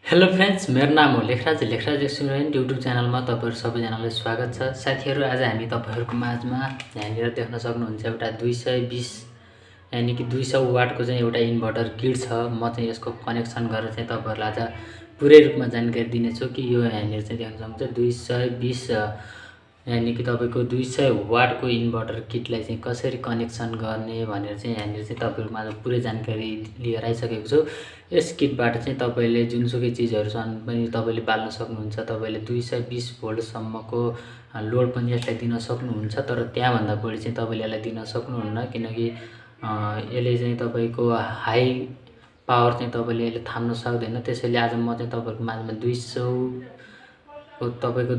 Hello friends, मेरो नाम हो लेखराज रेस्टुरेन्ट युट्युब च्यानलमा तपाईहरु सबैजनालाई स्वागत छ। साथीहरु, आज हामी तपाईहरुको माझमा यहाँनिर देख्न सक्नुहुन्छ एउटा 220 यानी कि 200 वाटको चाहिँ एउटा इन्भर्टर किट छ। म चाहिँ यसको कनेक्सन गरेर चाहिँ तपाईहरुलाई आज पुरै रूपमा जानकारी दिनेछु कि यो यहाँनिर चाहिँ देख्न सक्नुहुन्छ 220 यानी कि तपाईको 200 वाटको इन्भर्टर किटलाई चाहिँ कसरी कनेक्सन गर्ने भनेर चाहिँ यहाँनिर चाहिँ तपाईहरुमा आज पुरै जानकारी लिएर आइसकेको छु। यस किटबाट चाहिँ तपाईले जुनसुकै चीजहरु छन् पनि तपाईले बाल्न सक्नुहुन्छ। तपाईले 220 भोल्ट सम्मको लोड पनि यसलाई दिन सक्नुहुन्छ, तर त्यहाँ भन्दा बढी चाहिँ तपाईले यसलाई दिन सक्नुहुन्न, किनकि यसले चाहिँ तपाईको हाई पावर चाहिँ तपाईले यसले थाम्न सक्दैन। त्यसैले आज म चाहिँ तपाईहरुको माझमा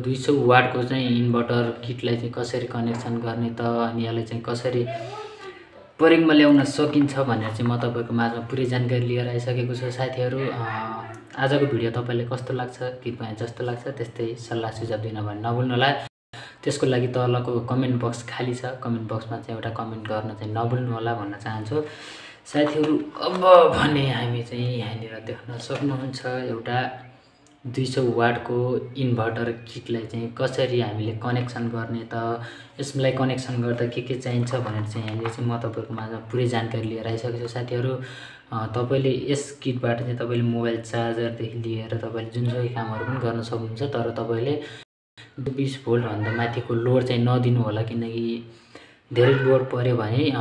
200 वाटको चाहिँ इन्भर्टर किटलाई चाहिँ कसरी कनेक्सन गर्ने त, अनि यसलाई चाहिँ कसरी प्रयोगमा ल्याउन सकिन्छ भनेर चाहिँ म तपाईहरुको माझमा पुरै जानकारी लिएर आइसकेको छु। साथीहरु, आजको भिडियो तपाईलाई कस्तो लाग्छ, कृपया जस्तो लाग्छ त्यस्तै सल्लाह सुझाव दिन भने नभुल्नु होला। त्यसको लागि तलको कमेन्ट बक्स खाली छ, कमेन्ट बक्समा चाहिँ एउटा कमेन्ट गर्न चाहिँ नभुल्नु होला भन्न चाहन्छु। साथीहरु, अब भने हामी चाहिँ यहाँनिर देख्न सक्नुहुन्छ एउटा 200 वाटको इन्भर्टर किटलाई चाहिँ कसरी हामीले कनेक्सन गर्ने त, यसलाई कनेक्सन गर्दा के चाहिन्छ भनेर चाहिँ यहाँनिर चाहिँ म तपाईहरुको माझमा पुरै जानकारी लिएर आइसकेको छु। साथीहरु, तपाईले यस किटबाट चाहिँ तपाईले मोबाइल चार्जरदेखि लिएर तपाईले जुनसुकै कामहरु पनि गर्न सक्नुहुन्छ, तर तपाईले 20 भोल्ट भन्दा माथिको लोड चाहिँ नदिनु होला, किनकि धेरै लोड पर्यो भने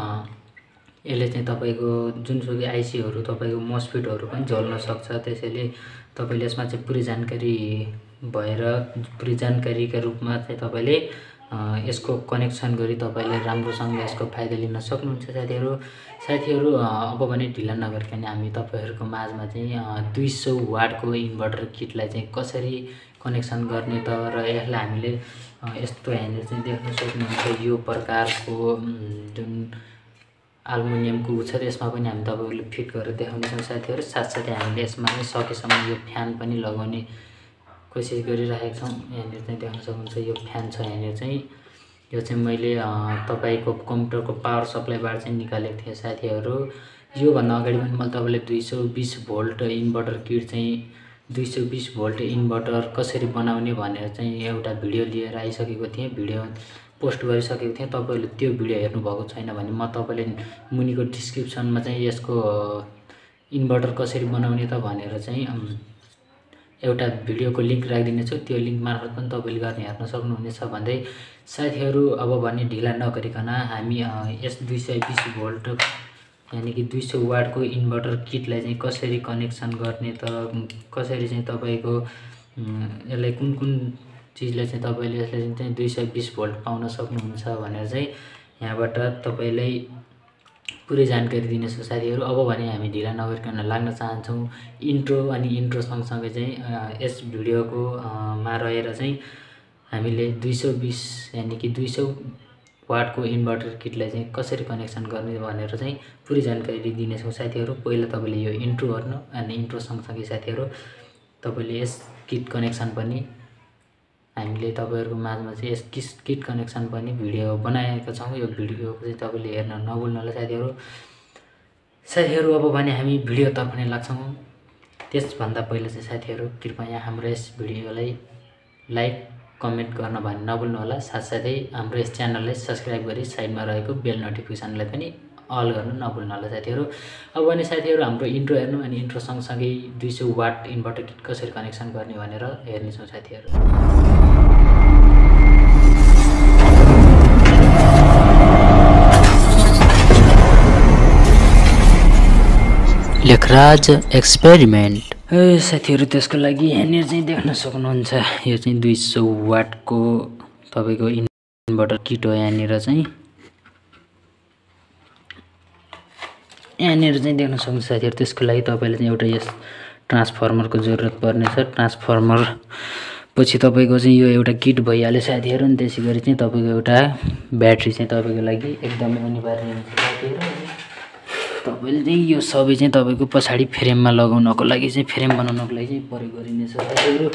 यसले चाहिँ तपाईको जुनसुकै आइसीहरु तपाईको मस्फिटहरु पनि जल्न सक्छ। त्यसैले तपाईले यसमा चाहिँ पुरै जानकारी भएर पुरै जानकारीका रूपमा चाहिँ तपाईले यसको कनेक्सन गरी तपाईले राम्रोसँग यसको फाइदा लिन सक्नुहुन्छ। साथीहरु, अब भने ढिला नगरिकन हामी तपाईहरुको माझमा चाहिँ 200 वाटको इन्भर्टर किटलाई चाहिँ कसरी कनेक्सन गर्ने त, र यसलाई हामीले यस्तो यहाँनिर चाहिँ देख्न सक्नुहुन्छ यो प्रकारको जुन एल्युमिनियमको छ, त्यसमा पनि हामी तपाईहरुले फिट गरेर देखाउनेछौँ। साथीहरु, साथसाथै हामीले यसमा चाहिँ सकेसम्म यो फ्यान पनि लगाउने कोसिस गरिरहेका छौँ। यहाँनिर चाहिँ देख्न सक्नुहुन्छ यो फ्यान छ। यहाँनिर चाहिँ यो चाहिँ मैले तपाईको कम्प्युटरको पावर सप्लाईबाट चाहिँ निकालेको थिएँ। साथीहरु, यो भन्दा अगाडि पनि मैले तपाईलाई 220 भोल्ट इन्भर्टर किट चाहिँ 220 भोल्ट इन्भर्टर कसरी बनाउने भनेर चाहिँ एउटा भिडियो लिएर आइसकेको थिएँ, भिडियो पोस्ट गरिसकेको थिएँ। तपाईहरुले त्यो भिडियो हेर्नु भएको छैन भने म तपाईले मुनिको डिस्क्रिप्सनमा चाहिँ यसको इन्भर्टर कसरी बनाउने त भनेर चाहिँ एउटा भिडियोको लिंक राखिदिनेछु, त्यो लिंक मार्फत पनि तपाईले गर्न हेर्न सक्नुहुनेछ भन्दै साथीहरु, अब भने ढिला नगरिकन हामी यस 220 भोल्ट यानी कि 200 वाटको इन्भर्टर किटलाई चाहिँ कसरी कनेक्सन गर्ने त, कसरी चाहिँ तपाईको यसलाई कुन चीजले चाहिँ तपाईले यसलाई चाहिँ 220 भोल्ट पाउन सक्नुहुन्छ भनेर चाहिँ यहाँबाट तपाईलाई पुरै जानकारी दिनेछु। साथीहरु, अब भने हामी ढिला नगरिकन लाग्न चाहन्छौँ इन्ट्रो, अनि इन्ट्रो सँगसँगै चाहिँ यस भिडियोको मा रहेर चाहिँ हामीले 220 यानी कि 200 वाटको इन्भर्टर किटलाई चाहिँ कसरी कनेक्सन गर्ने भनेर चाहिँ पुरै जानकारी दिनेछौँ। साथीहरु, पहिला तपाईले यो इन्ट्रो हेर्नु, अनि इन्ट्रो सँगसँगै साथीहरु तपाईले यस किट कनेक्सन पनि हामीले तपाईहरुको माझमा चाहिँ यस किट कनेक्सन पनि भिडियो बनाएका छौँ। यो भिडियो चाहिँ तपाईले हेर्न नभुल्नु होला। साथीहरु, अब भने हामी भिडियोतर्फ नै लाग्छौँ। त्यसभन्दा पहिला चाहिँ साथीहरु कृपया हाम्रो यस भिडियोलाई लाइक कमेन्ट गर्न भने नभुल्नु होला। साथसाथै हाम्रो यस च्यानललाई सब्स्क्राइब गरी साइडमा रहेको बेल नोटिफिकेसनलाई पनि अल गर्न नभुल्नु होला। साथीहरु, अब भने साथीहरु हाम्रो इन्ट्रो हेर्नु, अनि इन्ट्रो सँगसँगै 200 वाट इन्भर्टर किट कसरी कनेक्सन गर्ने भनेर हेर्नेछौँ। साथीहरु, लेखराज एक्सपेरिमेन्ट। साथीहरु, त्यसको लागि यहाँनिर चाहिँ देख्न सक्नुहुन्छ यो चाहिँ 200 वाटको तपाईको इन्भर्टर किट हो। यहाँनिर चाहिँ देख्न सक्नुहुन्छ साथीहरु, त्यसको लागि तपाईले चाहिँ एउटा यस ट्रान्सफर्मरको जरुरत पर्नेछ। ट्रान्सफर्मर पछि तपाईको चाहिँ यो एउटा किट भइहाल्यो साथीहरु, अनि त्यसैगरी चाहिँ तपाईको एउटा ब्याट्री चाहिँ तपाईको लागि एकदमै अनिवार्य हुन्छ। साथीहरु, तपाईले चाहिँ यो सबै चाहिँ तपाईको पछाडी फ्रेममा लगाउनको लागि चाहिँ फ्रेम बनाउनको लागि चाहिँ प्रयोग गरिनेछ। साथीहरु,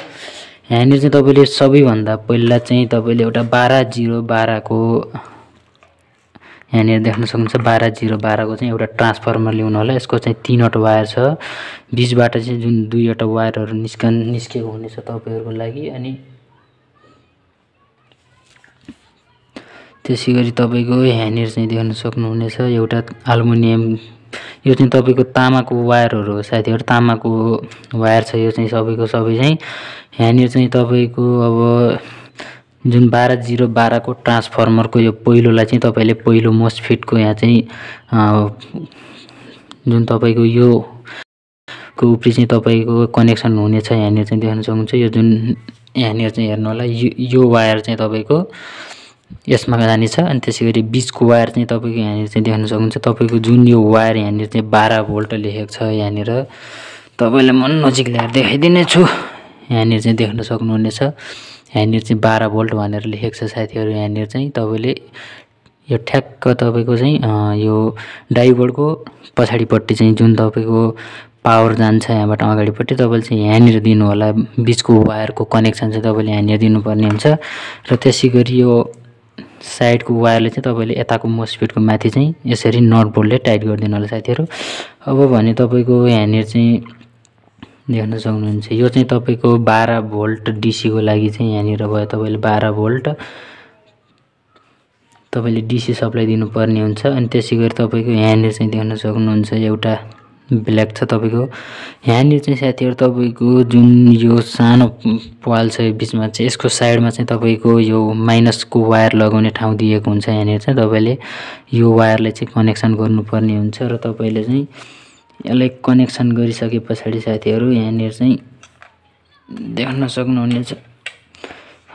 यहाँनिर चाहिँ तपाईले सबैभन्दा पहिला चाहिँ तपाईले एउटा 12-0-12 को यहाँनिर देख्न सक्नुहुन्छ 12-0-12 को चाहिँ एउटा ट्रान्सफर्मर ल्याउनु होला। यसको चाहिँ 3वटा वायर छ, बीचबाट चाहिँ जुन 2वटा वायरहरू निस्केको हुनेछ तपाईँहरूको लागि। अनि त्यसै गरी तपाईँको यहाँनिर चाहिँ देख्न सक्नुहुनेछ एउटा एल्युमिनियम, यो चाहिँ तपाईँको तामाको वायरहरू हो साथीहरू, तामाको वायर छ यो चाहिँ सबैको सबै चाहिँ। यहाँनिर चाहिँ तपाईँको अब जुन 12-0-12 को ट्रान्सफर्मरको यो पहिलोलाई चाहिँ तपाईँले पहिलो मोसफिटको यहाँ चाहिँ जुन तपाईँको यो को उपरि चाहिँ तपाईँको कनेक्सन हुनेछ। यहाँनिर चाहिँ देख्न सक्नुहुन्छ यो जुन यहाँनिर चाहिँ हेर्नु होला यो वायर चाहिँ तपाईँको यसमा जानेछ। अनि त्यसै गरी बिचको वायर चाहिँ तपाईँको यहाँनिर चाहिँ देख्न सक्नुहुन्छ तपाईँको जुन यो वायर यहाँनिर चाहिँ 12 भोल्ट लेखेको छ। यहाँनिर तपाईँलाई म नजिक ल्याएर देखाइदिने छु। यहाँनिर चाहिँ देख्न सक्नुहुनेछ यहाँनिर चाहिँ 12 भोल्ट भनेर लेखेको छ साथीहरू। यहाँनिर चाहिँ तपाईँले यो ठ्याक्क तपाईँको चाहिँ यो डाइभोल्टको पछाडिपट्टि चाहिँ जुन तपाईँको पावर जान्छ यहाँबाट अगाडिपट्टि तपाईँले चाहिँ यहाँनिर दिनु होला। बिचको वायरको कनेक्सन चाहिँ तपाईँले यहाँनिर दिनुपर्ने हुन्छ। र त्यसै गरी यो साइडको वायरले चाहिँ तपाईँले यताको मोसफिटको माथि चाहिँ यसरी नट बोल्टले टाइट गरिदिनु होला साथीहरू। अब भने तपाईँको यहाँनिर चाहिँ देख्न सक्नुहुन्छ यो चाहिँ तपाईँको 12 भोल्ट डिसीको लागि चाहिँ यहाँनिर भयो तपाईँले 12 भोल्ट तपाईँले डिसी सप्लाई दिनुपर्ने हुन्छ। अनि त्यसै गरी तपाईँको यहाँनिर चाहिँ देख्न सक्नुहुन्छ एउटा ब्ल्याक छ तपाईँको। यहाँनिर चाहिँ साथीहरू तपाईँको जुन यो सानो पाल छ बिचमा चाहिँ यसको साइडमा चाहिँ तपाईँको यो माइनसको वायर लगाउने ठाउँ दिएको हुन्छ। यहाँनिर चाहिँ तपाईँले यो वायरलाई चाहिँ कनेक्सन गर्नुपर्ने हुन्छ र तपाईँले चाहिँ यसलाई कनेक्सन गरिसके पछाडि साथीहरू यहाँनिर चाहिँ देख्न सक्नुहुनेछ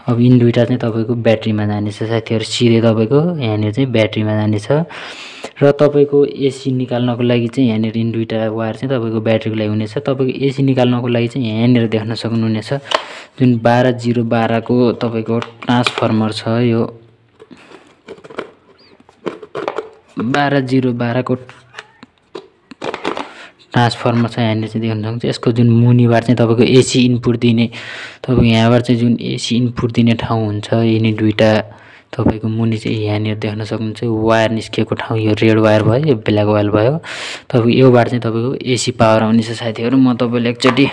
अब यिन दुईटा चाहिँ तपाईँको ब्याट्रीमा जानेछ साथीहरू, सिधै तपाईँको यहाँनिर चाहिँ ब्याट्रीमा जानेछ। र तपाईँको एसी निकाल्नको लागि चाहिँ यहाँनिर यिन दुईटा वायर चाहिँ तपाईँको ब्याट्रीको लागि हुनेछ। तपाईँको एसी निकाल्नको लागि चाहिँ यहाँनिर देख्न सक्नुहुनेछ जुन 12-0-12 को तपाईँको ट्रान्सफर्मर छ। यो 12-0-12 को ट्रान्सफर्मर छ यहाँनिर चाहिँ देख्न सक्नुहुन्छ। यसको जुन मुनिबाट चाहिँ तपाईँको एसी इनपुट दिने तपाईँको यहाँबाट चाहिँ जुन एसी इनपुट दिने ठाउँ हुन्छ यिनी दुईटा तपाईँको मुनि चाहिँ यहाँनिर देख्न सक्नुहुन्छ वायर निस्किएको ठाउँ यो रेड वायर भयो, यो ब्ल्याक वायर भयो। तपाईँको योबाट चाहिँ तपाईँको एसी पावर आउनेछ साथीहरू। म तपाईँलाई एकचोटि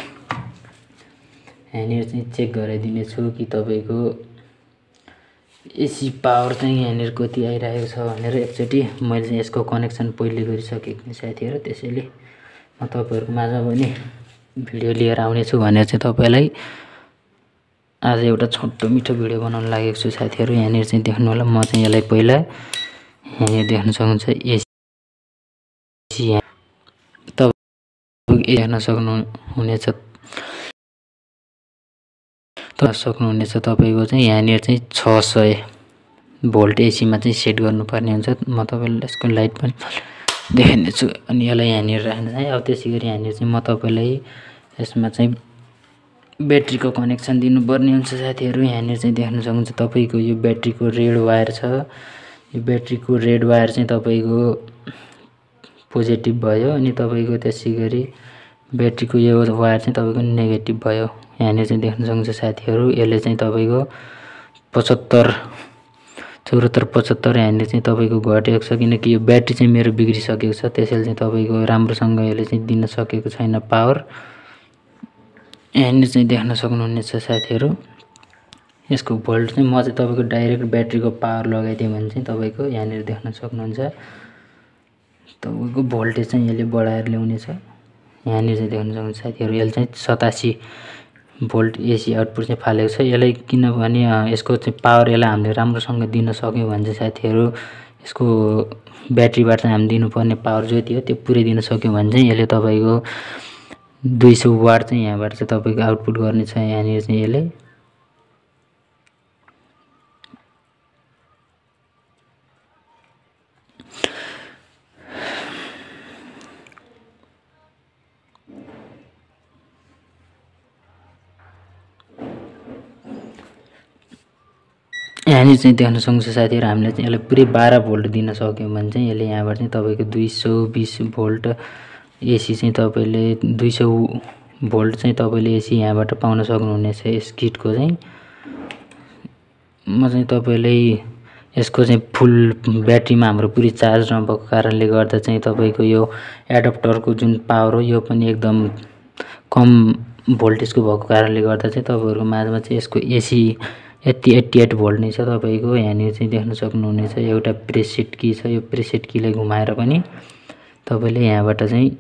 यहाँनिर चाहिँ चेक गराइदिनेछु कि तपाईँको एसी पावर चाहिँ यहाँनिर कति आइरहेको छ भनेर। एकचोटि मैले चाहिँ यसको कनेक्सन पहिले गरिसकेको थिएँ साथीहरू, त्यसैले म तपाईँहरूको माझमा पनि भिडियो लिएर आउनेछु भनेर चाहिँ तपाईँलाई आज एउटा छोटो मिठो भिडियो बनाउन लागेको छु साथीहरू। यहाँनिर चाहिँ देख्नु होला म चाहिँ यसलाई पहिला यहाँनिर देख्न सक्नुहुन्छ एसी तपाईँ देख्न सक्नुहुनेछ तपाईँको चाहिँ यहाँनिर चाहिँ 600 भोल्ट एसीमा चाहिँ सेट गर्नुपर्ने हुन्छ। म तपाईँलाई यसको लाइट पनि देखाइदिने छु अनि यसलाई यहाँनिर राख्नु है। अब त्यसै गरी यहाँनिर चाहिँ म तपाईँलाई यसमा चाहिँ ब्याट्रीको कनेक्सन दिनुपर्ने हुन्छ साथीहरू। यहाँनिर चाहिँ देख्न सक्नुहुन्छ तपाईँको यो ब्याट्रीको रेड वायर छ। यो ब्याट्रीको रेड वायर चाहिँ तपाईँको पोजिटिभ भयो अनि तपाईँको त्यसै गरी ब्याट्रीको यो वायर चाहिँ तपाईँको नेगेटिभ भयो। यहाँनिर चाहिँ देख्न सक्नुहुन्छ साथीहरू यसले चाहिँ तपाईँको 74 यहाँनिर चाहिँ तपाईँको घटेको छ किनकि यो ब्याट्री चाहिँ मेरो बिग्रिसकेको छ, त्यसैले चाहिँ तपाईँको राम्रोसँग यसले चाहिँ दिन सकेको छैन पावर। यहाँनिर चाहिँ देख्न सक्नुहुनेछ साथीहरू यसको भोल्ट चाहिँ म चाहिँ तपाईँको डाइरेक्ट ब्याट्रीको पावर लगाइदिएँ भने चाहिँ तपाईँको यहाँनिर देख्न सक्नुहुन्छ तपाईँको भोल्टेज चाहिँ यसले बढाएर ल्याउनेछ। यहाँनिर चाहिँ देख्न सक्नुहुन्छ साथीहरू यसले चाहिँ 87 भोल्ट एसी आउटपुट चाहिँ फालेको छ। यसलाई किनभने यसको चाहिँ पावर यसलाई हामीले राम्रोसँग दिन सक्यौँ भने चाहिँ साथीहरू यसको ब्याट्रीबाट चाहिँ हामी दिनुपर्ने पावर जति हो त्यो पुरै दिन सक्यौँ भने चाहिँ यसले तपाईँको 200 वाट चाहिँ यहाँबाट चाहिँ तपाईँको आउटपुट गर्नेछ। यहाँनिर चाहिँ यसले यहाँनिर चाहिँ देख्न सक्नुहुन्छ साथीहरू हामीले चाहिँ यसलाई पुरै 12 भोल्ट दिन सक्यौँ भने चाहिँ यसले यहाँबाट चाहिँ तपाईँको 220 भोल्ट एसी चाहिँ तपाईँले 200 भोल्ट चाहिँ तपाईँले एसी यहाँबाट पाउन सक्नुहुनेछ यस किटको चाहिँ। म चाहिँ तपाईँलाई यसको चाहिँ फुल ब्याट्रीमा हाम्रो पुरै चार्ज नभएको कारणले गर्दा चाहिँ तपाईँको यो एडप्टरको जुन पावर हो यो पनि एकदम कम भोल्टेजको भएको कारणले गर्दा चाहिँ तपाईँहरूको माझमा चाहिँ यसको एसी 88 भोल्ट नै छ। तपाईँको यहाँनिर चाहिँ देख्न सक्नुहुनेछ एउटा प्रेसेट की छ। यो प्रेसेट कीलाई घुमाएर पनि तपाईँले यहाँबाट चाहिँ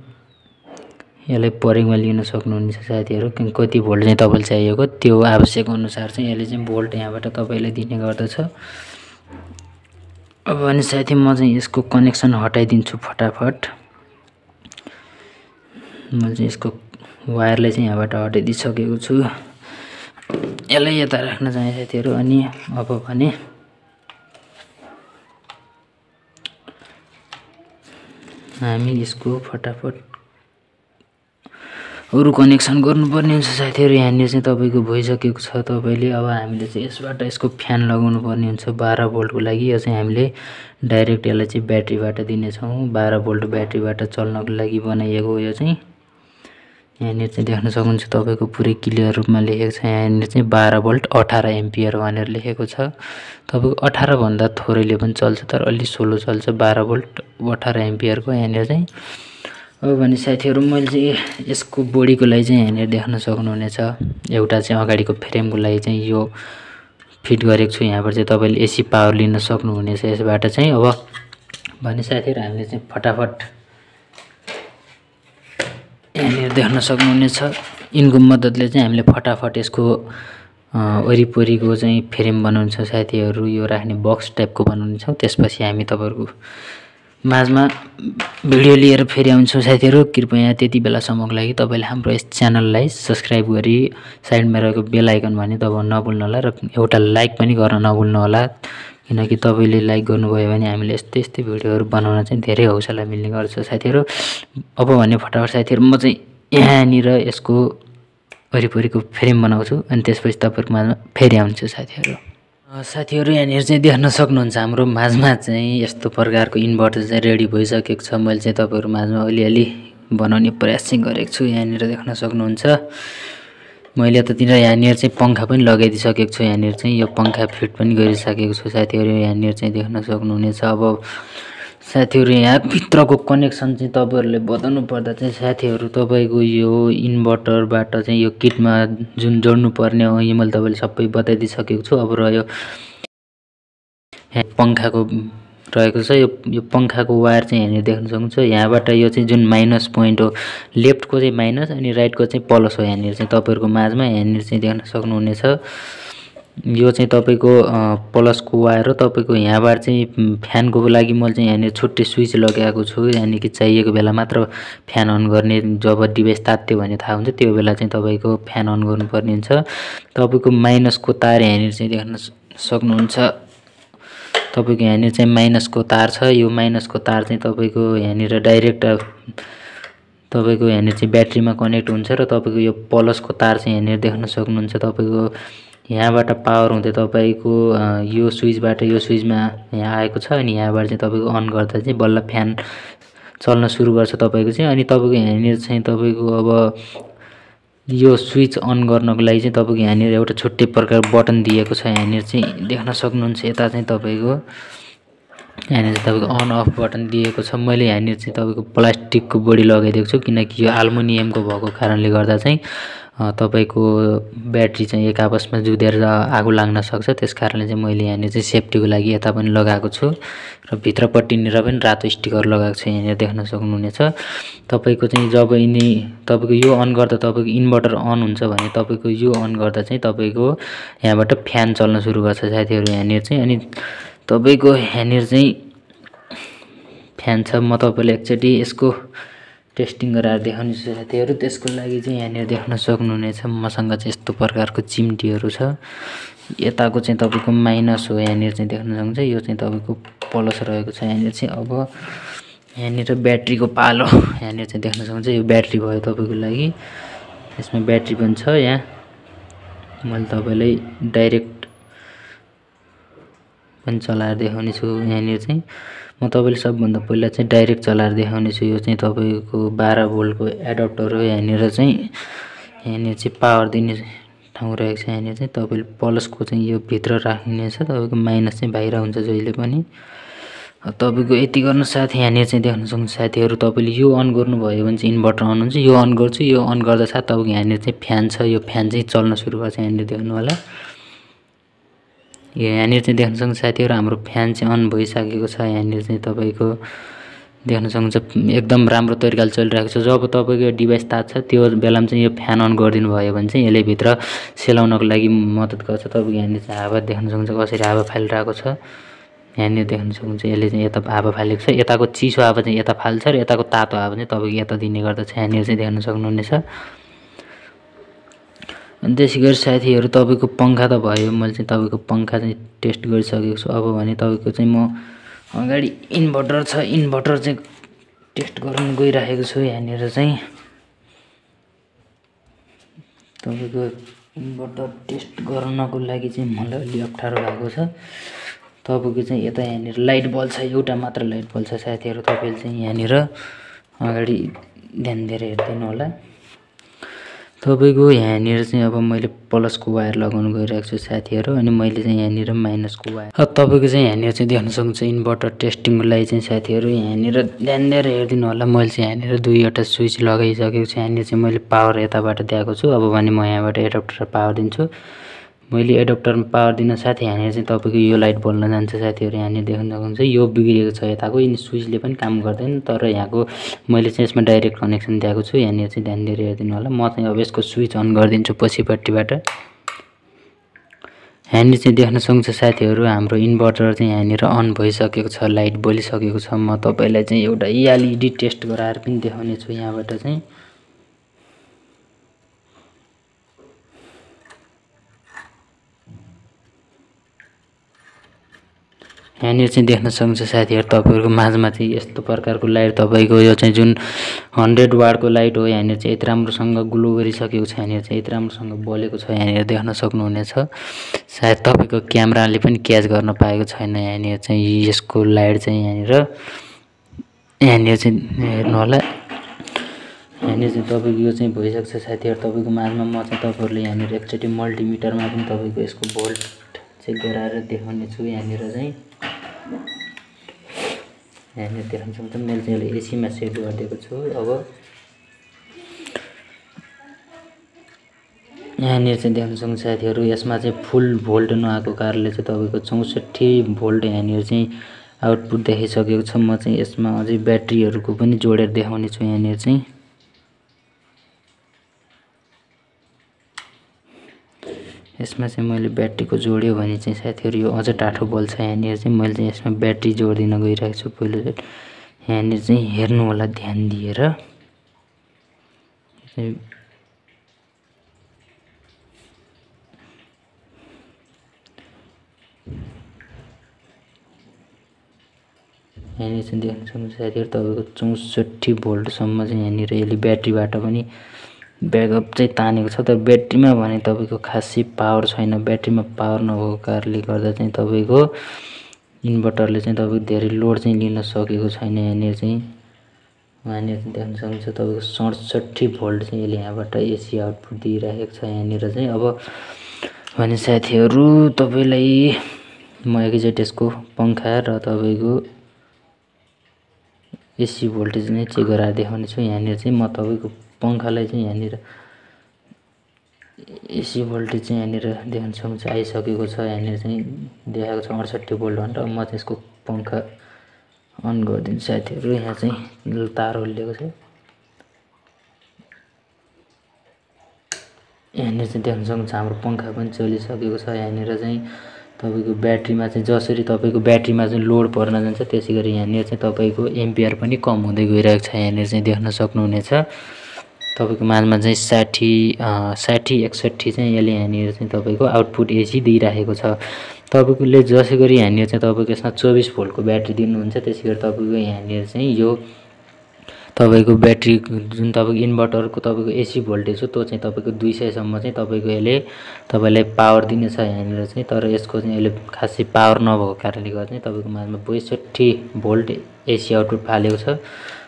यसलाई परेङमा लिन सक्नुहुनेछ साथीहरू। कति भोल्ट चाहिँ तपाईँलाई चाहिएको त्यो आवश्यक अनुसार चाहिँ यसले चाहिँ भोल्ट यहाँबाट तपाईँलाई दिने गर्दछ। अब अनि साथी म चाहिँ यसको कनेक्सन हटाइदिन्छु फटाफट। म चाहिँ यसको वायरलाई चाहिँ यहाँबाट हटाइदिइसकेको छु। यसलाई यता राख्न चाहे साथीहरू। अनि अब भने हामी यसको फटाफट अरू कनेक्सन गर्नुपर्ने हुन्छ साथीहरू। यहाँनिर चाहिँ तपाईँको भइसकेको छ। तपाईँले अब हामीले चाहिँ यसबाट यसको फ्यान लगाउनु पर्ने हुन्छ 12 भोल्टको लागि। यो चाहिँ हामीले डाइरेक्ट यसलाई चाहिँ ब्याट्रीबाट दिनेछौँ। 12 भोल्ट ब्याट्रीबाट चल्नको लागि बनाइएको हो यो चाहिँ। यहाँनिर चाहिँ देख्न सक्नुहुन्छ तपाईँको पुरै क्लियर रूपमा लेखेको छ। यहाँनिर चाहिँ 12 भोल्ट 18 एम्पियर भनेर लेखेको छ। तपाईँको 18 भन्दा थोरैले पनि चल्छ तर अलि स्लो चल्छ 12 भोल्ट 18 एम्पियरको यहाँनिर चाहिँ। अब भने साथीहरू मैले चाहिँ यसको बडीको लागि चाहिँ यहाँनिर देख्न सक्नुहुनेछ एउटा चाहिँ अगाडिको फ्रेमको लागि चाहिँ यो फिट गरेको छु। यहाँबाट चाहिँ तपाईँले एसी पावर लिन सक्नुहुनेछ यसबाट चाहिँ। अब भने साथीहरू हामीले चाहिँ फटाफट यहाँनिर देख्न सक्नुहुनेछ यिनको मद्दतले चाहिँ हामीले फटाफट यसको वरिपरिको चाहिँ फ्रेम बनाउनु छ साथीहरू। यो राख्ने बक्स टाइपको बनाउने छौँ। त्यसपछि हामी तपाईँहरूको माझमा भिडियो लिएर फेरि आउँछौँ साथीहरू। कृपया त्यति बेलासम्मको लागि तपाईँले हाम्रो यस च्यानललाई सब्सक्राइब गरी साइडमा रहेको बेल आइकन भने दबाउन नभुल्नु होला र एउटा लाइक पनि गर्न नभुल्नु होला। किनकि तपाईँले लाइक गर्नुभयो भने हामीले यस्तै यस्तै भिडियोहरू बनाउन चाहिँ धेरै हौसला मिल्ने गर्छ साथीहरू। अब भने फटाफट साथीहरू म चाहिँ यहाँनिर यसको वरिपरिको फ्रेम बनाउँछु अनि त्यसपछि तपाईँहरूको माझमा फेरि आउँछु साथीहरू। साथीहरू यहाँनिर चाहिँ देख्न सक्नुहुन्छ हाम्रो माझमा चाहिँ यस्तो प्रकारको इन्भर्टर चाहिँ रेडी भइसकेको छ। मैले चाहिँ तपाईँहरू माझमा अलिअलि बनाउने प्रयास चाहिँ गरेको छु। यहाँनिर देख्न सक्नुहुन्छ मैले यतातिर यहाँनिर चाहिँ पङ्खा पनि लगाइदिइसकेको छु। यहाँनिर चाहिँ यो पङ्खा फिट पनि गरिसकेको छु साथीहरू। यहाँनिर चाहिँ देख्न सक्नुहुनेछ। अब साथीहरू यहाँ भित्रको कनेक्सन चाहिँ तपाईँहरूले बताउनु पर्दा चाहिँ साथीहरू तपाईँको यो इन्भर्टरबाट चाहिँ यो किटमा जुन जोड्नु पर्ने हो यो मैले तपाईँले सबै बताइदिइसकेको छु। अब रह्यो पङ्खाको रहेको छ यो पङ्खाको वायर चाहिँ यहाँनिर देख्न सक्नुहुन्छ। यहाँबाट यो चाहिँ जुन माइनस पोइन्ट हो लेफ्टको चाहिँ माइनस अनि राइटको चाहिँ प्लस हो। यहाँनिर चाहिँ तपाईँहरूको माझमा यहाँनिर चाहिँ देख्न सक्नुहुनेछ यो चाहिँ तपाईँको प्लसको वायर हो। तपाईँको यहाँबाट चाहिँ फ्यानको लागि मैले चाहिँ यहाँनिर छुट्टै स्विच लगाएको छु। यानि कि चाहिएको बेला मात्र फ्यान अन गर्ने जब डिभाइस तात्यो भने थाहा हुन्छ त्यो बेला चाहिँ तपाईँको फ्यान अन गर्नुपर्ने हुन्छ। तपाईँको माइनसको तार यहाँनिर चाहिँ देख्न सक्नुहुन्छ। तपाईँको यहाँनिर चाहिँ माइनसको तार छ। यो माइनसको तार चाहिँ तपाईँको यहाँनिर डाइरेक्ट तपाईँको यहाँनिर चाहिँ ब्याट्रीमा कनेक्ट हुन्छ र तपाईँको यो प्लसको तार चाहिँ यहाँनिर देख्न सक्नुहुन्छ। तपाईँको यहाँबाट पावर हुँदै तपाईँको यो स्विचबाट यो स्विचमा यहाँ आएको छ अनि यहाँबाट चाहिँ तपाईँको अन गर्दा चाहिँ बल्ल फ्यान चल्न सुरु गर्छ तपाईँको चाहिँ। अनि तपाईँको यहाँनिर चाहिँ तपाईँको अब यो स्विच अन गर्नको लागि चाहिँ तपाईँको यहाँनिर एउटा छुट्टै प्रकार बटन दिएको छ। यहाँनिर चाहिँ देख्न सक्नुहुन्छ यता चाहिँ तपाईँको यहाँनिर चाहिँ तपाईँको अन अफ बटन दिएको छ। मैले यहाँनिर चाहिँ तपाईँको प्लास्टिकको बडी लगाइदिएको छु किनकि यो एल्युमिनियमको भएको कारणले गर्दा चाहिँ तपाईँको ब्याट्री चाहिँ एक आपसमा जुधेर आगो लाग्न सक्छ। त्यस कारणले चाहिँ मैले यहाँनिर चाहिँ सेफ्टीको लागि यता पनि लगाएको छु र भित्रपट्टिनिर पनि रातो स्टिकर लगाएको छु। यहाँनिर देख्न सक्नुहुनेछ। तपाईँको चाहिँ जब यिनी तपाईँको यो अन गर्दा तपाईँको इन्भर्टर अन हुन्छ भने तपाईँको यो अन गर्दा चाहिँ तपाईँको यहाँबाट फ्यान चल्न सुरु गर्छ साथीहरू यहाँनिर चाहिँ। अनि तपाईँको यहाँनिर चाहिँ फ्यान छ। म तपाईँलाई एकचोटि यसको टेस्टिङ गराएर देखाउने छु साथीहरू। त्यसको लागि चाहिँ यहाँनिर देख्न सक्नुहुनेछ मसँग चाहिँ यस्तो प्रकारको चिम्टीहरू छ। यताको चाहिँ तपाईँको माइनस हो यहाँनिर चाहिँ देख्न सक्नुहुन्छ। यो चाहिँ तपाईँको प्लस रहेको छ यहाँनिर चाहिँ। अब यहाँनिर ब्याट्रीको पालो यहाँनिर चाहिँ देख्न सक्नुहुन्छ। यो ब्याट्री भयो तपाईँको लागि। यसमा ब्याट्री पनि छ। यहाँ मैले तपाईँलाई डाइरेक्ट पनि चलाएर देखाउने छु। यहाँनिर चाहिँ म तपाईँले सबभन्दा पहिला चाहिँ डाइरेक्ट चलाएर देखाउने छु। यो चाहिँ तपाईँको 12 भोल्टको एडप्टर हो। यहाँनिर चाहिँ पावर दिने ठाउँ रहेको छ। यहाँनिर चाहिँ तपाईँले प्लसको चाहिँ यो भित्र राख्नेछ, तपाईँको माइनस चाहिँ बाहिर हुन्छ जहिले पनि। तपाईँको यति गर्नु साथ यहाँनिर चाहिँ देख्न सक्नुहुन्छ साथीहरू, तपाईँले यो अन गर्नुभयो भने चाहिँ इन्भर्टर अन हुन्छ। यो अन गर्छु, यो अन गर्दा साथ तपाईँको यहाँनिर चाहिँ फ्यान छ, यो फ्यान चाहिँ चल्न सुरु गर्छ। यहाँनिर देख्नु होला, यहाँनिर चाहिँ देख्न सक्नुहुन्छ साथीहरू हाम्रो फ्यान चाहिँ अन भइसकेको छ। यहाँनिर चाहिँ तपाईँको देख्न सक्नुहुन्छ एकदम राम्रो तरिकाले चलिरहेको छ। जब तपाईँको यो डिभाइस तात्छ त्यो बेलामा चाहिँ यो फ्यान अन गरिदिनु भयो भने चाहिँ यसले भित्र सेलाउनको लागि मद्दत गर्छ। तपाईँको यहाँनिर चाहिँ हावा देख्न सक्नुहुन्छ कसरी हावा फालिरहेको छ। यहाँनिर देख्न सक्नुहुन्छ यसले चाहिँ यता हावा फालेको छ, यताको चिसो हावा चाहिँ यता फाल्छ र यताको तातो हावा चाहिँ तपाईँको यता दिने गर्दछ। यहाँनिर चाहिँ देख्न सक्नुहुनेछ। अनि त्यसै गरी साथीहरू तपाईँको पङ्खा त भयो, मैले चाहिँ तपाईँको पङ्खा चाहिँ टेस्ट गरिसकेको छु। अब भने तपाईँको चाहिँ म अगाडि इन्भर्टर छ, इन्भर्टर चाहिँ टेस्ट गराउन गइरहेको छु। यहाँनिर चाहिँ तपाईँको इन्भर्टर टेस्ट गराउनको लागि चाहिँ मलाई अलि अप्ठ्यारो भएको छ। तपाईँको चाहिँ यता यहाँनिर लाइट बल्ब छ, एउटा मात्र लाइट बल्ब छ साथीहरू। तपाईँले चाहिँ यहाँनिर अगाडि ध्यान दिएर हेरिदिनु होला। तपाईँको यहाँनिर चाहिँ अब मैले प्लसको वायर लगाउनु गइरहेको छु साथीहरू, अनि मैले चाहिँ यहाँनिर माइनसको वायर। तपाईँको चाहिँ यहाँनिर चाहिँ देख्न सक्नुहुन्छ इन्भर्टर टेस्टिङको लागि चाहिँ साथीहरू यहाँनिर ध्यान दिएर हेरिदिनु होला। मैले चाहिँ यहाँनिर दुईवटा स्विच लगाइसकेको छु। यहाँनिर चाहिँ मैले पावर यताबाट दिएको छु। अब भने म यहाँबाट एडप्टर पावर दिन्छु। मैले एडप्टरमा पावर दिन साथ यहाँनिर चाहिँ तपाईँको यो लाइट बल्न जान्छ साथीहरू। यहाँनिर देख्न सक्नुहुन्छ यो बिग्रेको छ यताको, यिनी स्विचले पनि काम गर्दैन, तर यहाँको मैले चाहिँ यसमा डाइरेक्ट कनेक्सन दिएको छु। यहाँनिर चाहिँ ध्यान दिएर हेरिदिनु होला। म चाहिँ अब यसको स्विच अन गरिदिन्छु पछिपट्टिबाट। यहाँनिर चाहिँ देख्न सक्नुहुन्छ साथीहरू हाम्रो इन्भर्टर चाहिँ यहाँनिर अन भइसकेको छ, लाइट बलिसकेको छ। म तपाईँलाई चाहिँ एउटा एलइडी टेस्ट गराएर पनि देखाउने छु। यहाँबाट चाहिँ यहाँनिर चाहिँ देख्न सक्नुहुन्छ साथीहरू तपाईँहरूको माझमा चाहिँ यस्तो प्रकारको लाइट तपाईँको यो चाहिँ जुन 100 वाटको लाइट हो। यहाँनिर चाहिँ यति राम्रोसँग ग्लो गरिसकेको छ, यहाँनिर चाहिँ यति राम्रोसँग बलेको छ। यहाँनिर देख्न सक्नुहुनेछ। सायद तपाईँको क्यामेराले पनि क्याच गर्न पाएको छैन। यहाँनिर चाहिँ यसको लाइट चाहिँ यहाँनिर चाहिँ हेर्नु होला। यहाँनिर चाहिँ तपाईँको यो चाहिँ भइसकेको छ साथीहरू तपाईँको माझमा। म चाहिँ तपाईँहरूले यहाँनिर एकचोटि मल्टिमिटरमा पनि तपाईँको यसको भोल्ट चेक गराएर देखाउने छु। यहाँनिर चाहिँ यहाँनिर देख्न सक्नुहुन्छ मैले चाहिँ यसलाई एसीमा सेट गरिदिएको छु। अब यहाँनिर चाहिँ देख्न सक्नुहुन्छ साथीहरू यसमा चाहिँ फुल भोल्ट नआएको कारणले चाहिँ तपाईँको 64 भोल्ट यहाँनिर चाहिँ आउटपुट देखाइसकेको छ। म चाहिँ यसमा अझै ब्याट्रीहरूको पनि जोडेर देखाउने छु। यहाँनिर चाहिँ यसमा चाहिँ मैले ब्याट्रीको जोड्यो भने चाहिँ साथीहरू यो अझ टाठो बल्छ। यहाँनिर चाहिँ मैले चाहिँ यसमा ब्याट्री जोडिदिन गइरहेको छु। पहिलो यहाँनिर चाहिँ हेर्नु होला ध्यान दिएर। यहाँनिर चाहिँ देख्न सक्नुहुन्छ साथीहरू तपाईँको 64 भोल्टसम्म चाहिँ यहाँनिर यसले ब्याट्रीबाट पनि ब्याकअप चाहिँ तानेको छ। तर ब्याट्रीमा भने तपाईँको खासै पावर छैन। ब्याट्रीमा पावर नभएको कारणले गर्दा चाहिँ तपाईँको इन्भर्टरले चाहिँ तपाईँको धेरै लोड चाहिँ लिन सकेको छैन। यहाँनिर चाहिँ देख्न सक्नुहुन्छ तपाईँको 67 भोल्ट चाहिँ यसले यहाँबाट एसी आउटपुट दिइरहेको छ। यहाँनिर चाहिँ अब भने साथीहरू तपाईँलाई म एकैचोटि यसको पङ्खा र तपाईँको एसी भोल्टेज नै चेक गराएर देखाउने छु। यहाँनिर चाहिँ म तपाईँको पङ्खालाई चाहिँ यहाँनिर एसी भोल्टेज चाहिँ यहाँनिर देख्न सक्नुहुन्छ आइसकेको छ। यहाँनिर चाहिँ देखाएको छ 68 भोल्ट भनेर। अब म चाहिँ यसको पङ्खा अन गरिदिन्छु साथीहरू। यहाँ चाहिँ तार हल्लिएको छ। यहाँनिर चाहिँ देख्न सक्नुहुन्छ हाम्रो पङ्खा पनि चलिसकेको छ। यहाँनिर चाहिँ तपाईँको ब्याट्रीमा चाहिँ जसरी तपाईँको ब्याट्रीमा चाहिँ लोड पर्न जान्छ त्यसै गरी यहाँनिर चाहिँ तपाईँको एम्पियर पनि कम हुँदै गइरहेको छ। यहाँनिर चाहिँ देख्न सक्नुहुनेछ तपाईँको माझमा चाहिँ 60-61 चाहिँ यसले यहाँनिर चाहिँ तपाईँको आउटपुट एसी दिइरहेको छ। तपाईँले जसै गरी यहाँनिर चाहिँ तपाईँको यसमा 24 भोल्टको ब्याट्री दिनुहुन्छ त्यसै गरी तपाईँको यहाँनिर चाहिँ यो तपाईँको ब्याट्री जुन तपाईँको इन्भर्टरको तपाईँको एसी भोल्टेज हो त्यो चाहिँ तपाईँको 200 सम्म चाहिँ तपाईँको यसले तपाईँलाई पावर दिनेछ यहाँनिर चाहिँ। तर यसको चाहिँ यसले खासै पावर नभएको कारणले गर्दा चाहिँ तपाईँको माझमा 62 भोल्ट एसी आउटपुट फालेको छ।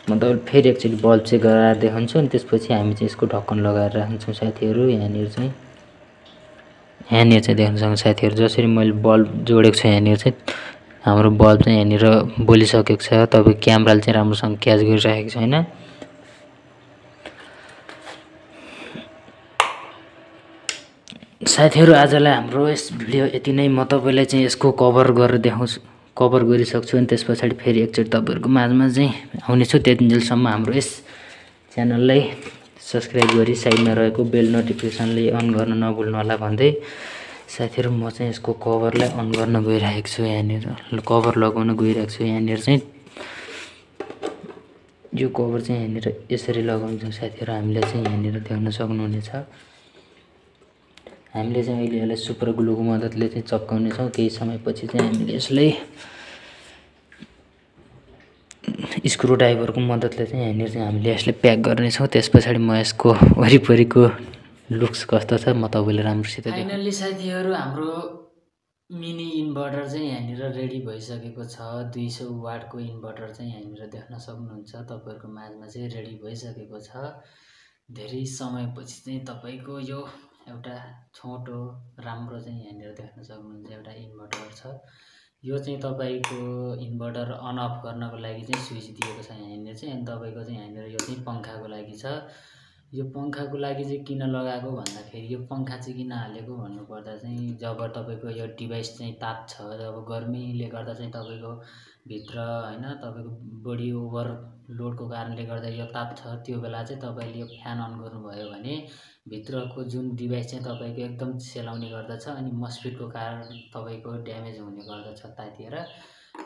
म तपाईँलाई फेरि एकचोटि बल्ब चेक गराएर देखाउँछु अनि त्यसपछि हामी चाहिँ यसको ढक्कन लगाएर राख्छौँ साथीहरू। यहाँनिर चाहिँ यहाँनिर चाहिँ देख्न सक्नुहुन्छ साथीहरू, जसरी मैले बल्ब जोडेको छु यहाँनिर चाहिँ हाम्रो बल्ब चाहिँ यहाँनिर बोलिसकेको छ। तपाईँको क्यामेराले चाहिँ राम्रोसँग क्याच गरिरहेको छैन। साथीहरू, आजलाई हाम्रो यस भिडियो यति नै। म तपाईँलाई चाहिँ यसको कभर गरेर देखाउँछु, कभर गरिसक्छु अनि त्यस पछाडि फेरि एकचोटि तपाईँहरूको माझमा चाहिँ आउनेछु। त्यतिन्जेलसम्म हाम्रो यस च्यानललाई सब्सक्राइब गरी साइडमा रहेको बेल नोटिफिकेसनले अन गर्न नभुल्नु होला भन्दै साथीहरू, म चाहिँ यसको कभरलाई अन गर्न गइरहेको छु। यहाँनिर कभर लगाउन गइरहेको छु। यहाँनिर चाहिँ यो कभर चाहिँ यहाँनिर यसरी लगाउँछ साथीहरू। हामीले चाहिँ यहाँनिर देख्न सक्नुहुनेछ। हामीले चाहिँ अहिले यसलाई सुपर ग्लुको मद्दतले चाहिँ चप्काउनेछौँ। केही समयपछि चाहिँ हामीले यसलाई स्क्रु ड्राइभरको मद्दतले चाहिँ यहाँनिर चाहिँ हामीले यसलाई प्याक गर्नेछौँ। त्यस पछाडि म यसको वरिपरिको लुक्स कस्तो छ म तपाईँले राम्रोसित देखाउँछु। फाइनल्ली साथीहरू, हाम्रो मिनी इन्भर्टर चाहिँ यहाँनिर रेडी भइसकेको छ। 200 वाटको इन्भर्टर चाहिँ यहाँनिर देख्न सक्नुहुन्छ। तपाईँहरूको माझमा चाहिँ रेडी भइसकेको छ। धेरै समयपछि चाहिँ तपाईँको यो एउटा छोटो राम्रो चाहिँ यहाँनिर देख्न सक्नुहुन्छ एउटा इन्भर्टर छ। यो चाहिँ तपाईँको इन्भर्टर अन अफ गर्नको लागि चाहिँ स्विच दिएको छ यहाँनिर चाहिँ। अनि तपाईँको चाहिँ यहाँनिर यो चाहिँ पङ्खाको लागि छ। यो पङ्खाको लागि चाहिँ किन लगाएको भन्दाखेरि, यो पङ्खा चाहिँ किन हालेको भन्नुपर्दा चाहिँ जब तपाईँको यो डिभाइस चाहिँ तात्छ, जब गर्मीले गर्दा चाहिँ तपाईँको भित्र होइन तपाईँको बडी ओभरलोडको कारणले गर्दा यो तात्छ, त्यो बेला चाहिँ तपाईँले यो फ्यान अन गर्नुभयो भने भित्रको जुन डिभाइस चाहिँ तपाईँको एकदम सेलाउने गर्दछ अनि मस्किटोको कारण तपाईँको ड्यामेज हुने गर्दछ तातिएर।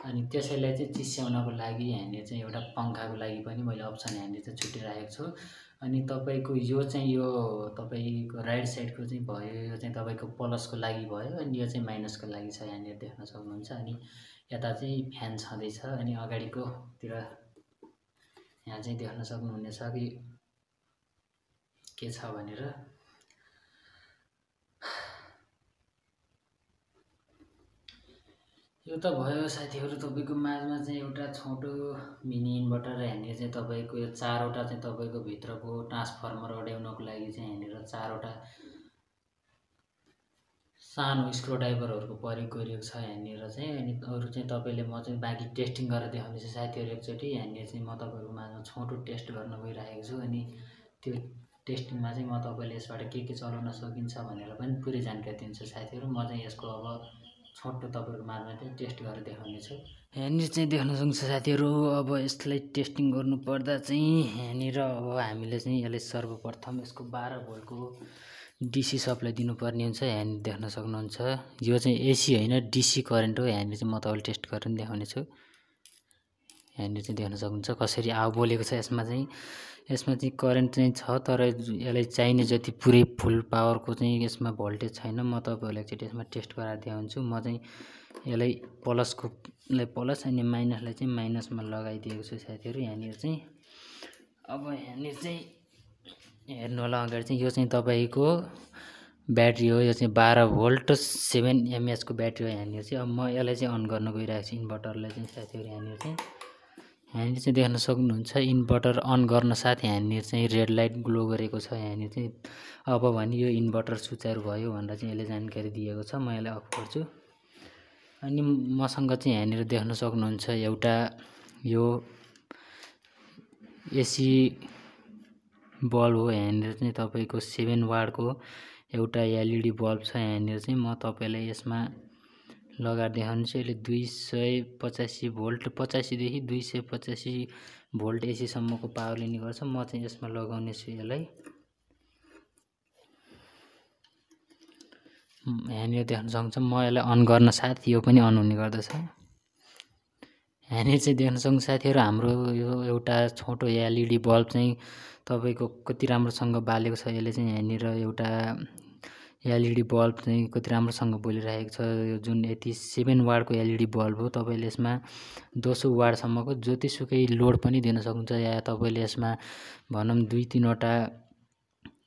अनि त्यसैलाई चाहिँ चिस्याउनको लागि यहाँनिर चाहिँ एउटा पङ्खाको लागि पनि मैले अप्सन यहाँनिर चाहिँ छुटिराखेको छु। अनि तपाईँको यो चाहिँ यो तपाईँको राइट साइडको चाहिँ भयो, यो चाहिँ तपाईँको प्लसको लागि भयो अनि यो चाहिँ माइनसको लागि छ यहाँनिर देख्न सक्नुहुन्छ। अनि यता चाहिँ फ्यान छँदैछ अनि अगाडिकोतिर यहाँ चाहिँ देख्न सक्नुहुनेछ कि के छ भनेर। यो त भयो साथीहरू तपाईँको माझमा चाहिँ एउटा छोटो मिनी इन्भर्टर। यहाँनिर चाहिँ तपाईँको यो 4वटा चाहिँ तपाईँको भित्रको ट्रान्सफर्मर अड्याउनको लागि चाहिँ यहाँनिर 4वटा सानो स्क्रू ड्राइभरहरूको प्रयोग गरिएको छ यहाँनिर चाहिँ। अनि अरू चाहिँ तपाईँले म चाहिँ बाँकी टेस्टिङ गरेर देखाउनेछु साथीहरू एकचोटि। यहाँनिर चाहिँ म तपाईँहरूको माझमा छोटो टेस्ट गर्न गइरहेको छु। अनि त्यो टेस्टिङमा चाहिँ म तपाईँले यसबाट के चलाउन सकिन्छ भनेर पनि पुरै जानकारी दिन्छु साथीहरू। म चाहिँ यसको अब छोटो तपाईँहरूको माझमा चाहिँ टेस्ट गरेर देखाउनेछु। यहाँनिर चाहिँ देख्न सक्नुहुन्छ साथीहरू, अब यसलाई टेस्टिङ गर्नुपर्दा चाहिँ यहाँनिर अब हामीले चाहिँ यसलाई सर्वप्रथम यसको 12 भोल्टको डिसी सप्लाई दिनुपर्ने हुन्छ। यहाँनिर देख्न सक्नुहुन्छ यो चाहिँ एसी होइन डिसी करेन्ट हो। यहाँनिर चाहिँ म तपाईँले टेस्ट गरेर देखाउनेछु। यहाँनिर चाहिँ देख्न सक्नुहुन्छ कसरी बोलेको छ। यसमा चाहिँ करेन्ट चाहिँ छ, तर यसलाई चाहिने जति पुरै फुल पावरको चाहिँ यसमा भोल्टेज छैन। म तपाईँहरूलाई एकचोटि यसमा टेस्ट गराएर देखाउँछु। म चाहिँ यसलाई प्लस अनि माइनसलाई चाहिँ माइनसमा लगाइदिएको छु साथीहरू। यहाँनिर चाहिँ अब यहाँनिर चाहिँ हेर्नु होला अगाडि चाहिँ यो चाहिँ तपाईँको ब्याट्री हो। यो चाहिँ 12 भोल्ट 7 mAh को ब्याट्री हो यहाँनिर चाहिँ। अब म यसलाई चाहिँ अन गर्न गइरहेको छु इन्भर्टरलाई चाहिँ साथीहरू। यहाँनिर चाहिँ देख्न सक्नुहुन्छ इन्भर्टर अन गर्न साथ यहाँनिर चाहिँ रेड लाइट ग्लो गरेको छ। यहाँनिर चाहिँ अब भने यो इन्भर्टर सुचारु भयो भनेर चाहिँ यसले जानकारी दिएको छ। म यसलाई अफ गर्छु। अनि मसँग चाहिँ यहाँनिर देख्न सक्नुहुन्छ एउटा यो एसी बल्ब हो। यहाँनिर चाहिँ तपाईँको 7 वाटको एउटा एलइडी बल्ब छ। यहाँनिर चाहिँ म तपाईँलाई यसमा लगाएर देखाउनेछु। यसले 285 भोल्ट 85 देखि 285 भोल्ट एसीसम्मको पावर लिने गर्छ। म चाहिँ यसमा लगाउनेछु यसलाई। यहाँनिर देख्न सक्नुहुन्छ म यसलाई अन गर्न साथ यो पनि अन हुने गर्दछ। यहाँनिर चाहिँ देख्न सक्नुहुन्छ साथीहरू हाम्रो यो एउटा छोटो एलइडी बल्ब चाहिँ तपाईँको कति राम्रोसँग बालेको छ। यसले चाहिँ यहाँनिर एउटा एलइडी बल्ब चाहिँ कति राम्रोसँग बोलिरहेको छ। यो जुन यति 7 वाटको एलइडी बल्ब हो। तपाईँले यसमा 200 वाटसम्मको जतिसुकै लोड पनि दिन सक्नुहुन्छ। या तपाईँले यसमा भनौँ 2-3 वटा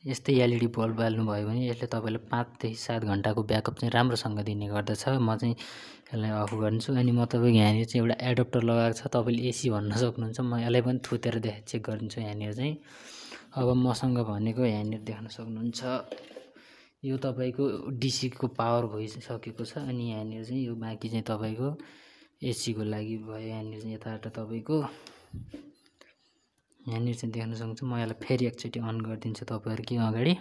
यस्तै एलइडी बल्ब बाल्नुभयो भने यसले तपाईँले 5 देखि 7 घन्टाको ब्याकअप चाहिँ राम्रोसँग दिने गर्दछ। म चाहिँ यसलाई अफ गर्छु। अनि म तपाईँको यहाँनिर चाहिँ एउटा एडप्टर लगाएको छ। तपाईँले एसी भन्न सक्नुहुन्छ। म यसलाई पनि थुतेर चेक गरिदिन्छु। यहाँनिर चाहिँ अब मसँग भनेको यहाँनिर देख्न सक्नुहुन्छ यो तपाईँको डिसीको पावर भइसकेको छ। अनि यहाँनिर चाहिँ यो बाँकी चाहिँ तपाईँको एसीको लागि भयो। यहाँनिर चाहिँ यताबाट तपाईँको यहाँनिर चाहिँ देख्न सक्नुहुन्छ। म यसलाई फेरि एकचोटि अन गरिदिन्छु तपाईँहरूकै अगाडि।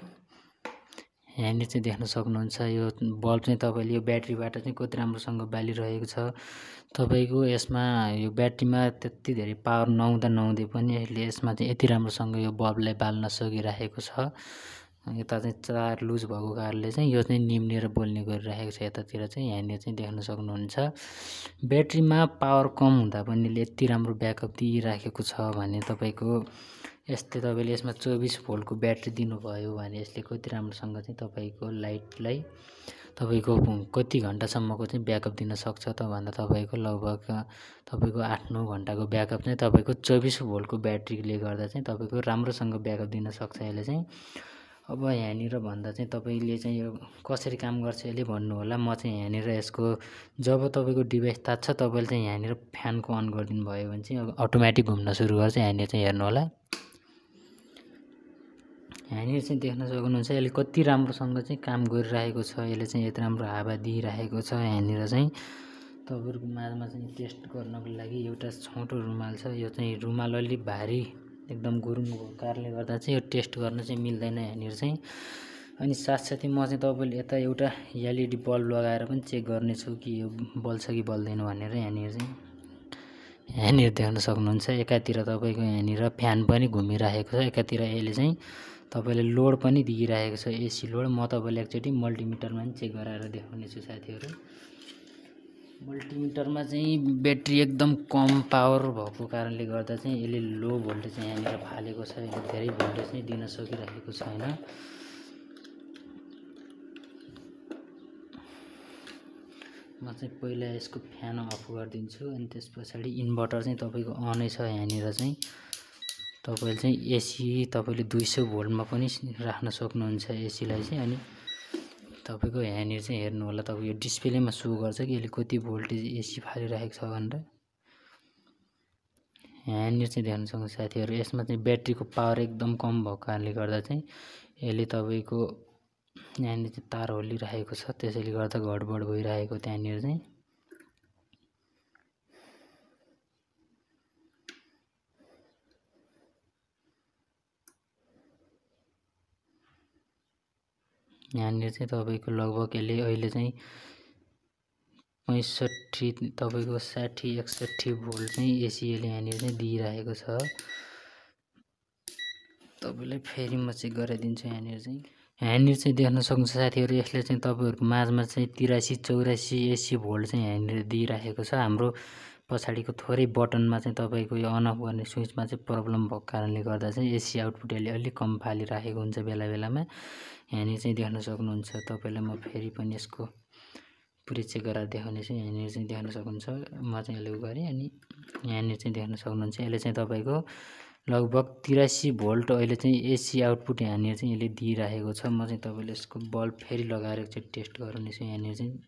यहाँनिर चाहिँ देख्न सक्नुहुन्छ यो बल्ब चाहिँ तपाईँले यो ब्याट्रीबाट चाहिँ कति राम्रोसँग बालिरहेको छ। तपाईँको यसमा यो ब्याट्रीमा त्यति धेरै पावर नहुँदै पनि यसमा चाहिँ यति राम्रोसँग यो बल्बलाई बाल्न सकिरहेको छ। यता चाहिँ तार लुज भएको कारणले चाहिँ यो चाहिँ निम्निएर बल्ने गरिरहेको छ यतातिर चाहिँ। यहाँनिर चाहिँ देख्न सक्नुहुन्छ ब्याट्रीमा पावर कम हुँदा पनि यति राम्रो ब्याकअप दिइराखेको छ भने तपाईँको यस्तै तपाईँले यसमा 24 भोल्टको ब्याट्री दिनुभयो भने यसले कति राम्रोसँग चाहिँ तपाईँको लाइटलाई तपाईँको कति घन्टासम्मको चाहिँ ब्याकअप दिन सक्छ त भन्दा तपाईँको लगभग तपाईँको 8-9 घन्टाको ब्याकअप चाहिँ तपाईँको 24 भोल्टको ब्याट्रीले गर्दा चाहिँ तपाईँको राम्रोसँग ब्याकअप दिन सक्छ यसले चाहिँ। अब यहाँनिर भन्दा चाहिँ तपाईँले चाहिँ यो कसरी काम गर्छ यसले भन्नु होला। म चाहिँ यहाँनिर यसको जब तपाईँको डिभाइस तात्छ तपाईँले चाहिँ यहाँनिर फ्यानको अन गरिदिनु भयो भने चाहिँ अटोमेटिक घुम्न सुरु गर्छ। यहाँनिर चाहिँ हेर्नु होला। यहाँनिर चाहिँ देख्न सक्नुहुन्छ यसले कति राम्रोसँग चाहिँ काम गरिरहेको छ। यसले चाहिँ यति राम्रो हावा दिइरहेको छ। यहाँनिर चाहिँ तपाईँहरूको माझमा चाहिँ टेस्ट गर्नको लागि एउटा छोटो रुमाल छ। यो चाहिँ रुमाल अलि भारी एकदम गुरुङ भएको कारणले गर्दा चाहिँ यो टेस्ट गर्न चाहिँ मिल्दैन यहाँनिर चाहिँ। अनि साथसाथै म चाहिँ तपाईँले यता एउटा एलइडी बल्ब लगाएर पनि चेक गर्नेछु कि यो बल्छ कि बल्दैन भनेर। यहाँनिर देख्न सक्नुहुन्छ एकातिर तपाईँको यहाँनिर फ्यान पनि घुमिरहेको छ, एकातिर यसले चाहिँ तपाईँले लोड पनि दिइरहेको छ, एसी लोड। म तपाईँलाई एकचोटि मल्टिमिटरमा पनि चेक गराएर देखाउने छु साथीहरू। मल्टिमिटरमा चाहिँ ब्याट्री एकदम कम पावर भएको कारणले गर्दा चाहिँ यसले लो भोल्टेज यहाँनिर फालेको छ। यसले धेरै भोल्टेज चाहिँ दिन सकिरहेको छैन। म चाहिँ पहिला यसको फ्यान अफ गरिदिन्छु अनि त्यस पछाडि इन्भर्टर चाहिँ तपाईँको अनै छ। यहाँनिर चाहिँ तपाईँले चाहिँ एसी तपाईँले 200 भोल्टमा पनि राख्न सक्नुहुन्छ एसीलाई चाहिँ। अनि तपाईँको यहाँनिर चाहिँ हेर्नु होला, तपाईँको यो डिस्प्लेमा सो गर्छ कि यसले कति भोल्टेज एसी फालिरहेको छ भनेर। यहाँनिर चाहिँ देख्न सक्नुहुन्छ साथीहरू, यसमा चाहिँ ब्याट्रीको पावर एकदम कम भएको कारणले गर्दा चाहिँ यसले तपाईँको यहाँनिर चाहिँ तार होलिरहेको छ, त्यसैले गर्दा गडबड भइरहेको त्यहाँनिर चाहिँ। यहाँनिर चाहिँ तपाईँको लगभग यसले अहिले चाहिँ 65 तपाईँको 60-61 भोल्ट चाहिँ एसी यसले यहाँनिर चाहिँ दिइरहेको छ। तपाईँलाई फेरि म चेक गराइदिन्छु। यहाँनिर चाहिँ देख्न सक्नुहुन्छ साथीहरू, यसले चाहिँ तपाईँहरूको माझमा चाहिँ 83-84 एसी भोल्ट चाहिँ यहाँनिर दिइरहेको छ। हाम्रो पछाडिको थोरै बटनमा चाहिँ तपाईँको यो अन अफ गर्ने स्विचमा चाहिँ प्रब्लम भएको कारणले गर्दा चाहिँ एसी आउटपुट यसले अलिक कम फालिरहेको हुन्छ बेला बेलामा। यहाँनिर चाहिँ देख्न सक्नुहुन्छ, तपाईँलाई म फेरि पनि यसको पुरै चेक गरेर देखाउने छु। यहाँनिर चाहिँ देख्न सक्नुहुन्छ, म चाहिँ यसले गरेँ अनि यहाँनिर चाहिँ देख्न सक्नुहुन्छ यसले चाहिँ तपाईँको लगभग 83 भोल्ट अहिले चाहिँ एसी आउटपुट यहाँनिर चाहिँ यसले दिइरहेको छ। म चाहिँ तपाईँले यसको बल्ब फेरि लगाएर एकचोटि टेस्ट गराउने छु। यहाँनिर चाहिँ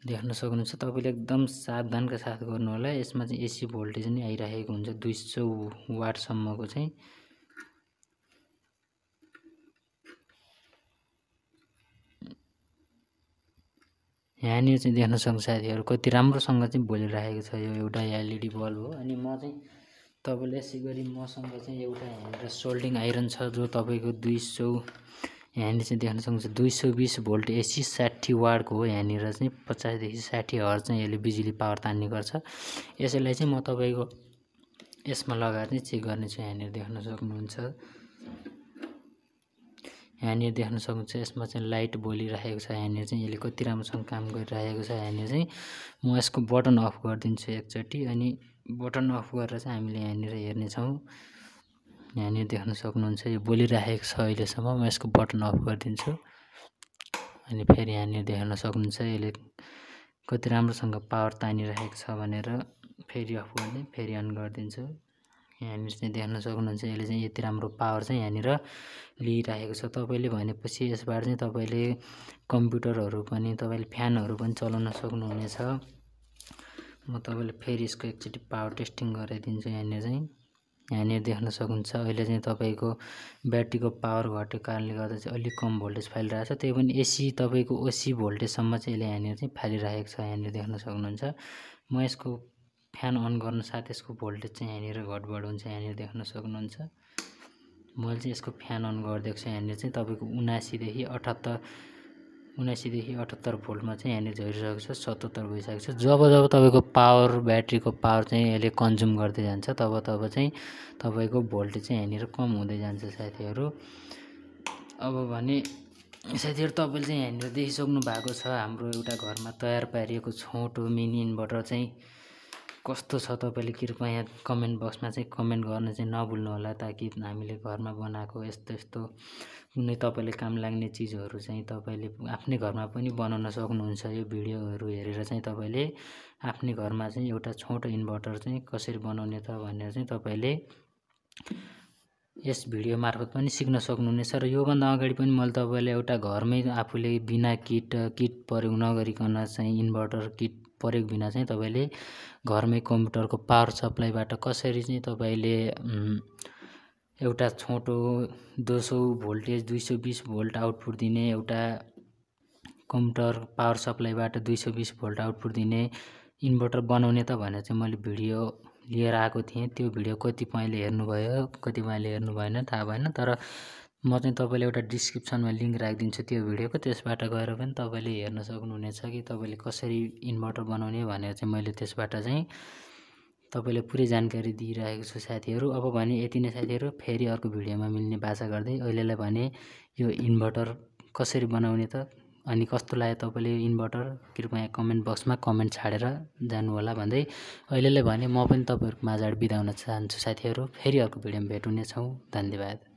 देख्न सक्नुहुन्छ, तपाईँले एकदम सावधानका साथ गर्नु होला। यसमा चाहिँ एसी भोल्टेज नै आइरहेको हुन्छ 200 वाटसम्मको चाहिँ। यहाँनिर चाहिँ देख्न सक्नुहुन्छ साथीहरू, कति राम्रोसँग चाहिँ बोलिरहेको छ। यो एउटा एलइडी बल्ब हो। अनि म चाहिँ तपाईँले यसै गरी मसँग चाहिँ एउटा यहाँनिर सोल्डिङ आइरन छ जो तपाईँको 200 यहाँनिर चाहिँ देख्न सक्नुहुन्छ 220 भोल्ट एसी 60 वाटको हो। यहाँनिर चाहिँ 50 देखि 60 हर्ज चाहिँ यसले बिजुली पावर तान्ने गर्छ। यसैलाई चाहिँ म तपाईँको यसमा लगाएर चाहिँ चेक गर्नेछु। यहाँनिर देख्न सक्नुहुन्छ, यहाँनिर देख्न सक्नुहुन्छ यसमा चाहिँ लाइट बोलिरहेको छ। यहाँनिर चाहिँ यसले कति राम्रोसँग काम गरिरहेको छ। यहाँनिर चाहिँ म यसको बटन अफ गरिदिन्छु एकचोटि अनि बटन अफ गरेर चाहिँ हामीले यहाँनिर हेर्नेछौँ। यहाँनिर देख्न सक्नुहुन्छ यो बोलिरहेको छ अहिलेसम्म। म यसको बटन अफ गरिदिन्छु अनि फेरि यहाँनिर देख्न सक्नुहुन्छ यसले कति राम्रोसँग पावर तानिरहेको छ भनेर। फेरि अफ गर्ने, फेरि अन गरिदिन्छु। यहाँनिर चाहिँ देख्न सक्नुहुन्छ यसले चाहिँ यति राम्रो पावर चाहिँ यहाँनिर लिइरहेको छ। तपाईँले भनेपछि यसबाट चाहिँ तपाईँले कम्प्युटरहरू पनि तपाईँले फ्यानहरू पनि चलाउन सक्नुहुनेछ। म तपाईँलाई फेरि यसको एकचोटि पावर टेस्टिङ गराइदिन्छु। यहाँनिर चाहिँ यहाँनिर देख्न सक्नुहुन्छ। अहिले चाहिँ तपाईँको ब्याट्रीको पावर घटेको कारणले गर्दा चाहिँ अलिक कम भोल्टेज फालिरहेको छ। त्यही पनि एसी तपाईँको 80 भोल्टेजसम्म चाहिँ यसले यहाँनिर चाहिँ फालिरहेको छ। यहाँनिर देख्न सक्नुहुन्छ। म यसको फ्यान अन गर्न साथ यसको भोल्टेज चाहिँ यहाँनिर घटबड हुन्छ। यहाँनिर देख्न सक्नुहुन्छ। मैले चाहिँ यसको फ्यान अन गरिदिएको छु। यहाँनिर चाहिँ तपाईँको 79 देखि 78 भोल्टमा चाहिँ यहाँनिर झरिरहेको छ। 77 भइसकेको छ। जब तपाईँको पावर ब्याट्रीको पावर चाहिँ यसले कन्ज्युम गर्दै जान्छ तब चाहिँ तपाईँको भोल्टेज चाहिँ यहाँनिर कम हुँदै जान्छ साथीहरू। अब भने साथीहरू तपाईँले चाहिँ यहाँनिर देखिसक्नु भएको छ हाम्रो एउटा घरमा तयार पारिएको छोटो मिनी इन्भर्टर चाहिँ कस्तो छ। तपाईँले कृपया यहाँ कमेन्ट बक्समा चाहिँ कमेन्ट गर्न चाहिँ नभुल्नु होला, ताकि हामीले घरमा बनाएको यस्तो कुनै तपाईँले काम लाग्ने चिजहरू चाहिँ तपाईँले आफ्नै घरमा पनि बनाउन सक्नुहुन्छ। यो भिडियोहरू हेरेर चाहिँ तपाईँले आफ्नै घरमा चाहिँ एउटा छोटो इन्भर्टर चाहिँ कसरी बनाउने त भनेर चाहिँ तपाईँले यस भिडियो मार्फत पनि सिक्न सक्नुहुनेछ। र योभन्दा अगाडि पनि मैले तपाईँलाई एउटा घरमै आफूले बिना किट प्रयोग नगरिकन चाहिँ इन्भर्टर किट प्रयोग बिना चाहिँ तपाईँले घरमै कम्प्युटरको पावर सप्लाईबाट कसरी चाहिँ तपाईँले एउटा छोटो 200 भोल्टेज 220 भोल्ट आउटपुट दिने एउटा कम्प्युटर पावर सप्लाईबाट 220 भोल्ट आउटपुट दिने इन्भर्टर बनाउने त भनेर चाहिँ मैले भिडियो लिएर आएको थिएँ। त्यो भिडियो कतिपयले हेर्नुभयो कतिपयले हेर्नु भएन थाहा भएन। तर म चाहिँ तपाईँले एउटा डिस्क्रिप्सनमा लिङ्क राखिदिन्छु त्यो भिडियोको, त्यसबाट गएर पनि तपाईँले हेर्न सक्नुहुनेछ कि तपाईँले कसरी इन्भर्टर बनाउने भनेर चाहिँ मैले त्यसबाट चाहिँ तपाईँले पुरै जानकारी दिइरहेको छु साथीहरू। अब भने यति नै साथीहरू, फेरि अर्को भिडियोमा मिल्ने बाचा गर्दै अहिलेलाई भने यो इन्भर्टर कसरी बनाउने त अनि कस्तो लाग्यो तपाईँले इन्भर्टर कृपया कमेन्ट बक्समा कमेन्ट छाडेर जानु होला भन्दै अहिलेलाई भने म पनि तपाईँहरूको माझ बिदा हुन चाहन्छु साथीहरू। फेरि अर्को भिडियोमा भेट हुनेछौँ। धन्यवाद।